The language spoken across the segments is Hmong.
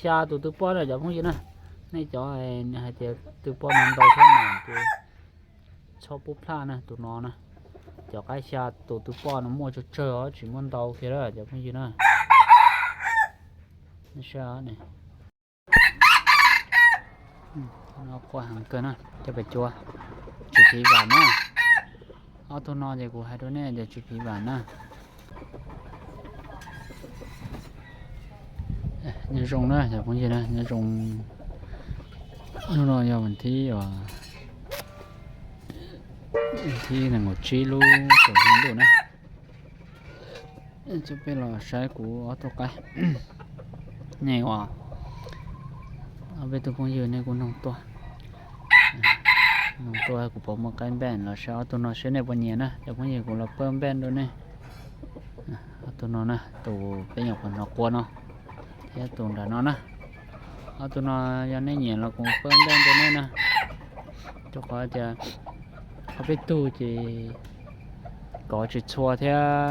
Xya tus tw poj na cov phooj ywg na. Nej cov hais tias tw poj no ntau thiab mas ces txhob pub plaj na tus no na. Cov qaib xya tus tw poj no muaj tsawg tsawg os, tsis muaj ntau kiag lawm cov phooj ywg na. Qhuav heev kawg na, coj pem cuab, tsis phiv vam na. Ob tug no ces kuv hais rau nej tias tsis phiv vam na. Nyob zoo na cov phooj ywg na, nyob zoo. Hnub no yog vas thib, thib nees nkaum tsib lub kaum hli ntuj na. Coj peb los saib kuv ob tug qaib. Nej ua, ob peb tug phooj ywg nej kuj noog tuaj, noog tuaj kuv puas muaj qaib npej los saib ob tug no seb nej puas nyiam na. Cov phooj ywg, kuv los pawb npej rau nej. Ob tug no na, tus peb nyuam qhuav hnov quaj no thiab tus nram no na. Ob tug no yog nej nyiam los kuv pawb npej rau nej na. Rau qhov tias ob peb tug ces kov tsis txhua thiab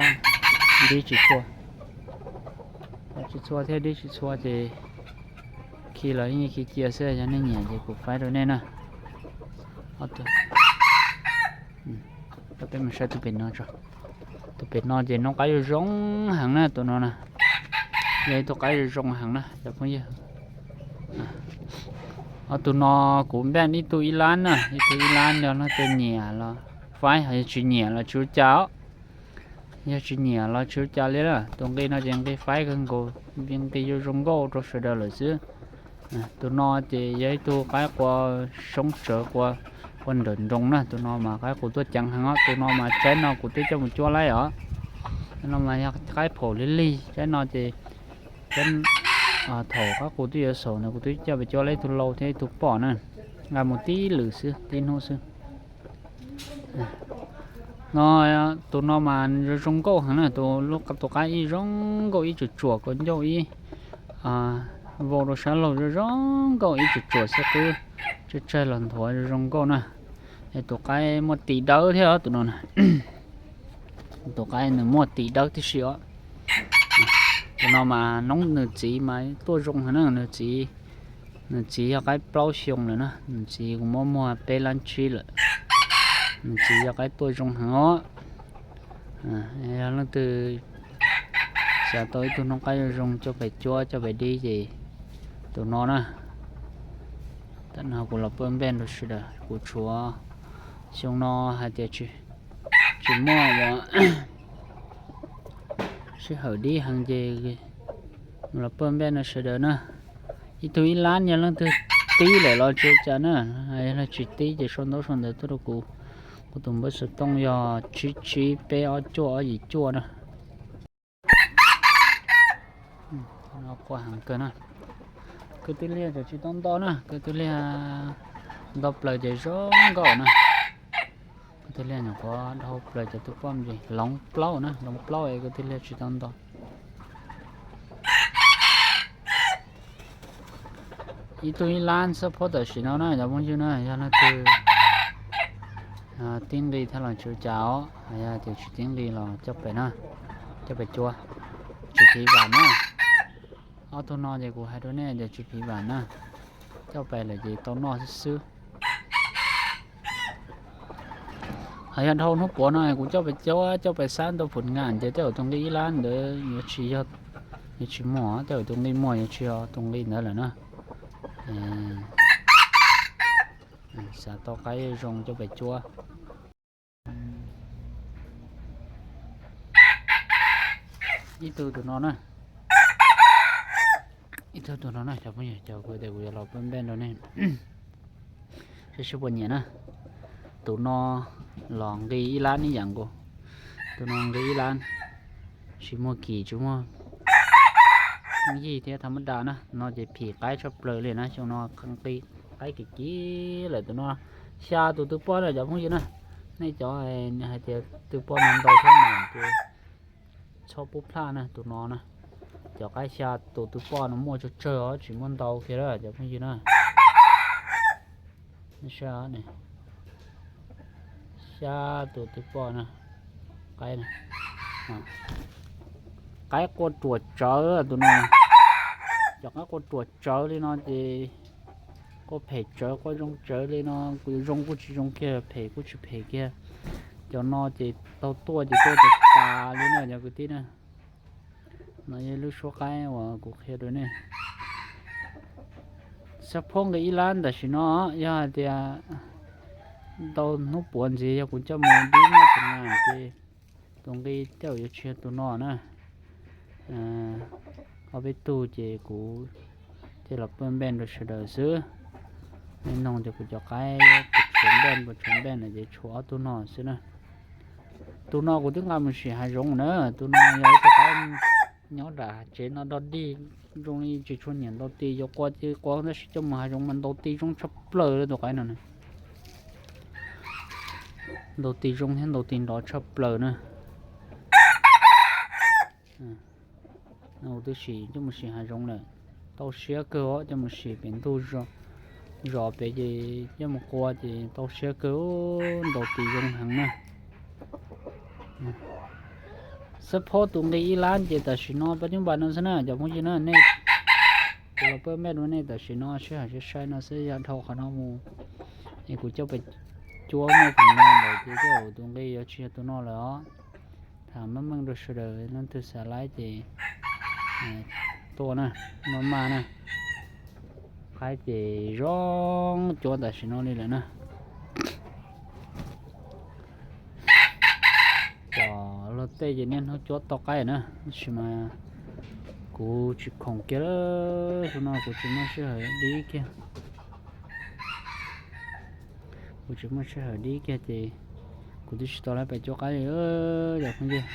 dib tsis txhua. Kov tsis txhua thiab dib tsis txhua ces khi los yeej khi cia xwb, yog nej nyiam ces kuv faib rau nej na. Peb mus saib tus pem no tso. Tus pem no ces noob qaib zoo zoo heev na tus no na. Yog ib tug qaib zoo zoo heev na cov phooj ywg. Ob tug no kuv npej ib tug ib lab na, ib tug ib lab, yog leej twg nyiam los faib, yog tsis nyiam los tsis ua cas os. Yog tsis nyiam los tsis ua cas li na. Tus nqi no ces nqi faib kawg nkaus, nqi zoo zoo nkauj rau sawv daws lawm xwb. Tus no ces yog ib tug qaib qua soob tsawv, qua, qua nrawm nroos na. Tus no mas qaib qus tuaj ceev heev os. Tus no mas tsaib no kuv twb coj mus cuab laib os. No mas yog qaib phaum lig lig, tsaib no ces thaum qaib qus twb yuav xaum ntawd kuv twb coj pem cuab laib ib tug lau thiab ib tug poj na. Nqa mus tib lwm xwb, tib hnub xwb. No, tus no mas zoo zoo nkauj heev na, tus lub, tus qaib ib zoo nkauj ib tsuam tsuam, kaus ncauj ib vau rau sab laug zoo zoo nkauj ib tsuam tsuam, xub qwb tsawg tsawg los nthuav zoo zoo nkauj na. Es tus qaib muaj tis dawb thiab os tus no na. Tus qaib nws muaj tis dawb tib si os. Tus no mas noob nws txiv mas tuaj zoo heev na, nws txiv, nws txiv yog qaib plaub xyoo lawm na, nws txiv kuv muab muag peb lab tsib lawm. Nws txiv yog qaib tuaj zoo heev os. Yog leej twg xav tau ib tug noob qaib zoo zoo coj pem cuab coj pem dib ces tus no na. Tam no kuv los pawb npej rau sawv daws, kuv tshuav xyoo no hais tias tsis muaj sij hawm dib heev ces los pawb npej rau sawv daws na. Ib tug ib lab, yog leej twg tib lawm los tsis ua cas na, yog leej tsis tib ces sau ntaub sau ntawv tuaj rau kuv. Kuv tus npawb xov tooj yog tsib tsib peb ob cuaj ob yim cuaj na. Qhuav heev kawg na. Kwv tij liaj tseem tsis tau nto na, kwv tij liaj nto plaws ces zoo nkauj na. Kwv tij liaj nyuam qhuav dhau plaws cov tw poj ntsis, loov plaub na, loov plaub es kwv tij liaj tsis tau nto. Ib tug ib lab xab phob tam sim no na cov phooj ywg na, yog leej twg tib nqi thiab los tsis ua cas os, yog tias tsis tib nqi los coj pem na, coj pem cuab, tsis phiv vam na. Ob tug no ces kuv hais rau nej tias tsis phiv vam na, coj pem lawm ces tau noj xwb xwb. Hos yog dhau hnub puav no kuv coj pem cuab coj pem xab ntau phum ngas ces tej zaum tus nqi ib lab ntawd yuav tsis yog, yuav tsis muaj, tej zaum tus nqi muaj yuav tsis yog tus nqi ntawd lawm na. Xav tau qaib zoo coj pem cuab. Ib tug tus no na, ib tug tus no na cov phooj ywg, cov kuv tias kuv yuav los pawb npej rau nej saib seb puas nyiam na. Tus no los nqi ib lab ib yam nkaus, tus no nqi ib lab, tsis muaj kis tsis muaj yij thiab, tha mab da na, no ces phim qaib tshaj plaws li na, xyoo no nqi qaib kim kim lawm. Tus no xya tus tw poj na cov phooj ywg na, nej cov hais tias tw poj no ntau thiab mas ces txhob pub plaj na tus no na. Cov qaib xya tus tw poj no muaj tsawg tsawg os, tsis muaj ntau kiag lawm cov phooj ywg na. Xya tus tw poj na, qaib, qaib quaj ruam tsawv tus no. Cov qaib qua ruam tsawv li no ces qua phem tsawv qua zoo tsawv li no, kuv yuav zoo kuj tsis zoo kiag, phem kuj tsis phem kiag. Cov no ces tau tuaj ces tuaj tas tas li na cov kwv tij na. No yog lub suab qaib uas kuv qhia rau nej. Xab phob nqi ib lab tam sim no, yog hais tias ntau hnub puav ntxiv yog kuv coj mus dib muaj tus no ces tus nqi tej zaum yuav tsis yog tus no na. Ob peb tug ces kuv thiaj los paj npej rau sawv daws xwb. Nej noog tias kuv cov qaib puas tshuav npej puas tshuav npej no ces tshuav ob tug no xwb na. Tus no kuv twb nqa mus sim hav zoov na, tus no yog ib tug qaib nyob nram hav tsev no dog dig, zoo li tsis tshua nyiam ntaus ti, yuav qua ces qua tab sis coj mus hav zoov mas ntaus ti zoo tshaj plaws li tus qaib no na. Ntaus ti zoo thiab ntaus ti nrov tshaj plaws na. Kuv twb sim coj mus sim hav zoov lawm, tau siab kawg os, coj mus sim pem ntug zos pem ces coj mus qua ces tau siab kawg, ntaus ti zoo heev na. Xab phob tus nqi ib lab ces tam sim no pab nyub npas no xwb na cov phooj ywg na, nej, kuv los paj npej rau nej tam sim no sij hawm sai sai no xwb, yog dhau qhov no mus es kuv coj pem cuab muaj tus no lawm ces tej zaum tus nqi yuav tsis yog tus no lawm os. Tham meej meej rau sawv daws, leej twg xav laib ces tuaj na, maj maj na. Qaib ces zoo cuab tam sim no li lawm na. Cov luag tej ces niaj hnub cuab tau qaib na, tab sis mas kuv tsis khoom kiag, hnub no kuv tsis muaj sij hawm dib kiag. Kuv tsis muaj sij hawm dib kiag ces kuv twb tsis tau lawv pem cuab qaib li cov phooj ywg.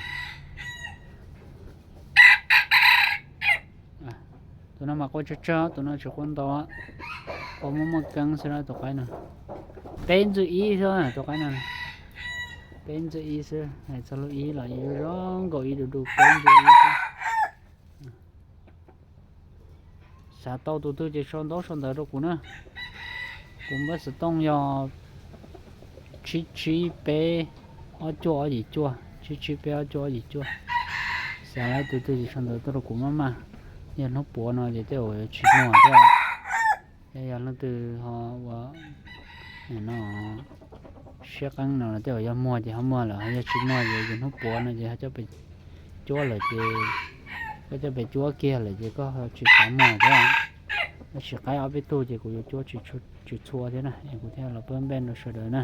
Tus no mas qua tsawg tsawg, tus no tsis qua ntau, qua muaj muaj keeb xwb na tus qaib no. Peb ntxwg ib xwb tus qaib no, peb ntxwg ib xwb, hais txog lub ib los zoo nkaus ib du du, peb ntxwg ib xwb. Xav tau tus twg ces sau ntaub sau ntawv rau kuv na. Kuv npawb xov tooj yog tsib tsib peb ob cuaj ob yim cuaj, tsib tsib peb ob cuaj ob yim cuaj. Xav laib tus twg ces sau ntawv tuaj rau kuv maj maj. Yog hnub puav no ces tej zaum yuav tsis muag thiab. Yog leej twg ho ua no siab qeeb no los tej zaum yog muag ces ho muag lawm, ho yog tsis muag ces yog hnub puav no ces ho coj pem cuab lawm ces, koj coj pem cuab kiag lawm ces koj ho tsis xav muag thiab. Tab sis qaib ob peb tug ces kuv yuav cuab tsis tshua thiab na, es kuv thiaj los pab npej rau sawv daws na.